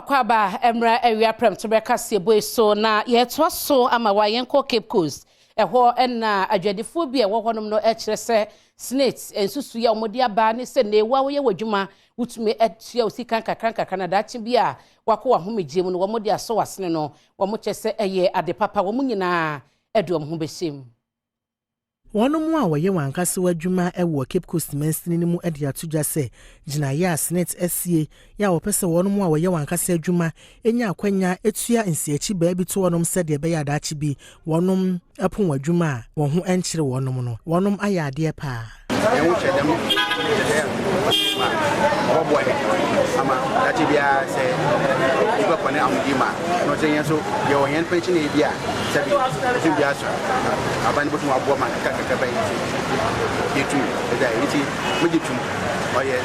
Akwaaba mmra awia prɛmtoberɛ kaseɛbɔ yi so na yɛtoa so ama wa yɛnkɔ Cape Coast. Ɛhɔ na adwadifoɔ bi a ɛwɔ hɔnom no kyerɛ sɛ SSNIT nsusuiɛ a wɔde aba ne sɛ na ewa woyɛ w'adwuma wotumi atua wo sika nkakra nkakra na daakye bi a wakɔ w'ahomegye mu no wɔde asɔ w'asene no wɔn kyɛ sɛ ɛyɛ ade papa wɔn nyinaa de wɔn ho bɛhyɛ mu. Wɔn a wɔyɛ wɔn ankasa adwuma wɔ Cape Coast mansini no mu de ato dwa sɛ gyinaeɛ a SSNIT asie yɛ a wɔpɛ sɛ wɔn a wɔyɛ wɔn ankasa adwuma nya akwanya etua nsiakyi baabi to wɔn sɛdeɛ ɛbɛyɛ adaakye bi wɔn pon wɔn adwuma a wɔn ho nkyere wɔn no, wɔn ayɛ adeɛ paa. Yɛn ho kyerɛ dɛm nhyehyɛe a ɔsi mu a ɔbɛboa hɛn ama daakye biara sɛ nyimpa kɔ ne ahomgye mu a, na ɔkyerɛ hɛn so yɛwɔ hɛn pensionee bi a sɛbi bosoom biara so a aban no botum aboa ma kakra kakraba yi ntsi yetum dze ayɛ ntsi megye to mu ɔyɛ.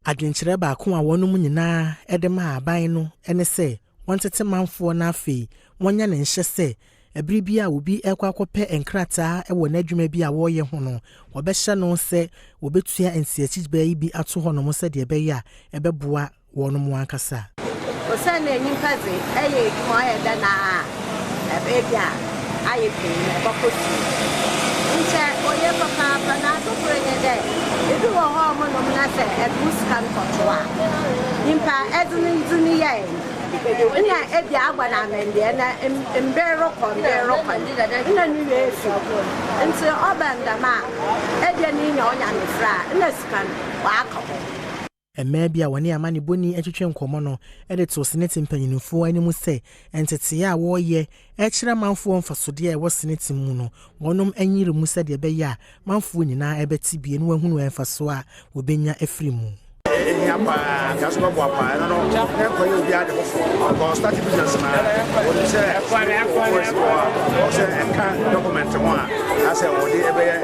Adwenkyerɛ baako a wɔn nyinaa de maa aban no ne sɛ wɔntete manfoɔ no afei wɔnyɛ ne nhyɛ sɛ ɛberɛ bi a obi rekɔ akɔpɛ nkrataa wɔ n'adwuma bi a wɔreyɛ ho no, wɔbɛhyɛ no sɛ wɔbɛtua nsiakyibaa yi bi ato hɔnom sɛdeɛ ɛbɛyɛ a ɛbɛboa wɔn ankasa. Osiandɛ nyimpa dze, eyɛ edwuma a ɔyɛ dɛn ara a, ebi a ayɛ panyin no, ebɔkɔ skuul. Nkyɛ oye papaapa na adze kor nye dɛ, bi wɔ hɔ a wɔnom na sɛ edze wo sika no kɔto a, nyimpa edze no dze no yɛe no, nna ebi a abɔ no amandeɛ na mber rokɔ mber rokɔ no, nna no werɛ efir. Ntsi ɔba no dɛm a, ebia na inya wo nyamefrɛ a, nna sika no ɔaka hɔ. Mmaa bi a wɔne amanebɔni twetwe nkɔmmɔ no de too SSNIT mpanimfoɔ anim sɛ nteteeɛ a wɔreyɛ kyerɛ manfoɔ mfasodeɛ a ɛwɔ SSNIT mu no, wɔnom anyere mu sɛdeɛ ɛbɛyɛ a manfoɔ nyinaa bɛte bie na wɔahunu mfasoɔ a wɔbɛnya afiri mu. Ehia paa nka so bɛboa paa. Ɛno no na nkɔyɛ obiara de foforɔ because start business na wɔnim sɛ wɔsi wɔ a ɔsɛ ɛka document ho a asɛ wɔde ɛbɛyɛ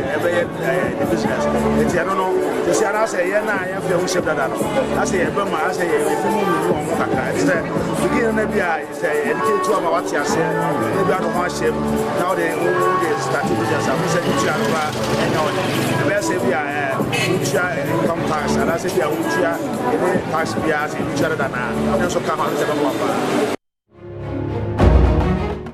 ne business. Eti ɛno no sisi anaasɛ yɛn a yɛn fɛ ho hyɛm dada no asɛ yɛn bɛ mu asɛ yɛ efi mu mu wɔn ho kakra. Ɛti sɛ beginning no bi a sɛ educate ama wate aseɛ na bi ado ho ahyɛ mu na wɔde start business a mo sɛ ntua no ba ɛnyɛ ɔde ɛbɛyɛ sɛ bi a wotua income tax anaasɛ bi a wotua ɛne tax biara sɛ wotua dada na ɛno nso ka ho a sɛ bɛboa paa.